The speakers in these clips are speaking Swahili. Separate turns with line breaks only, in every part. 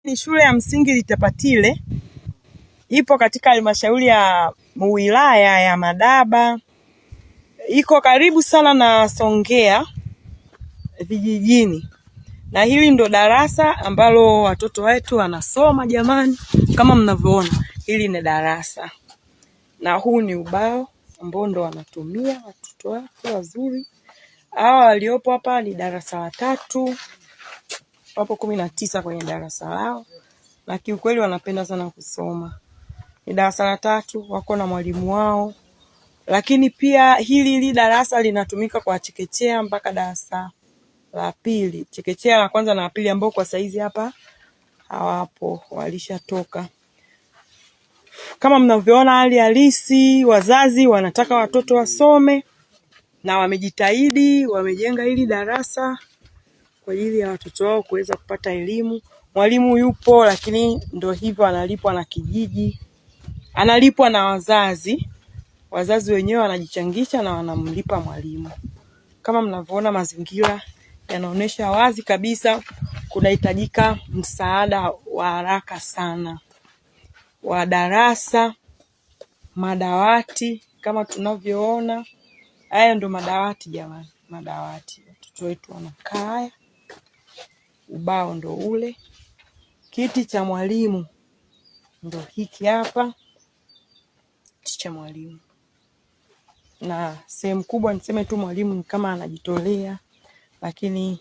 Ni shule ya msingi Litapatile, ipo katika halmashauri ya wilaya ya Madaba, iko karibu sana na Songea vijijini, na hili ndo darasa ambalo watoto wetu wanasoma. Jamani, kama mnavyoona, hili ni darasa na huu ni ubao ambao ndo wanatumia watoto wetu wazuri. Hawa waliopo hapa ni darasa la tatu, wapo 19 kwenye darasa lao, na kiukweli wanapenda sana kusoma. Ni darasa la tatu, wako na mwalimu wao, lakini pia hili darasa linatumika kwa chekechea mpaka darasa la pili, chekechea la kwanza na la pili, ambao kwa saizi hapa hawapo, walishatoka. Kama mnavyoona hali halisi, wazazi wanataka watoto wasome na wamejitahidi, wamejenga hili darasa kwa ajili ya watoto wao kuweza kupata elimu. Mwalimu yupo, lakini ndo hivyo, analipwa na kijiji, analipwa na wazazi. Wazazi wenyewe wanajichangisha na wanamlipa mwalimu. Kama mnavyoona, mazingira yanaonyesha wazi kabisa kunahitajika msaada wa haraka sana wa darasa, madawati kama tunavyoona. Haya ndo madawati jamani, madawati watoto wetu wanakaa. Haya, ubao ndo ule, kiti cha mwalimu ndo hiki hapa, kiti cha mwalimu. Na sehemu kubwa niseme tu mwalimu ni kama anajitolea, lakini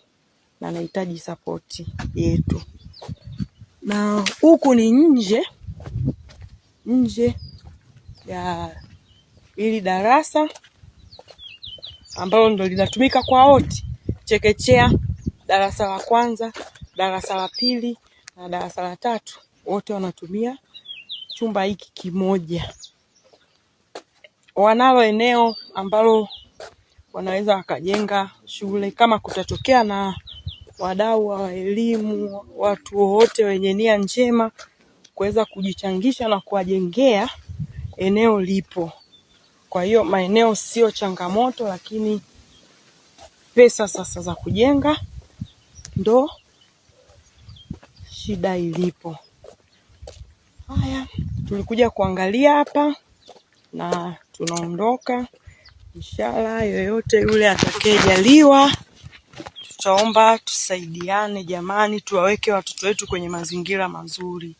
anahitaji sapoti yetu. Na huku ni nje, nje ya hili darasa ambalo ndo linatumika kwa wote, chekechea, darasa la kwanza, darasa la pili na darasa la tatu, wote wanatumia chumba hiki kimoja. Wanalo eneo ambalo wanaweza wakajenga shule kama kutatokea na wadau wa elimu, watu wote wenye nia njema kuweza kujichangisha na kuwajengea, eneo lipo. Kwa hiyo maeneo sio changamoto, lakini pesa sasa za kujenga ndo shida ilipo. Haya, tulikuja kuangalia hapa na tunaondoka. Inshallah, yoyote yule atakayejaliwa, tutaomba tusaidiane jamani, tuwaweke watoto wetu kwenye mazingira mazuri.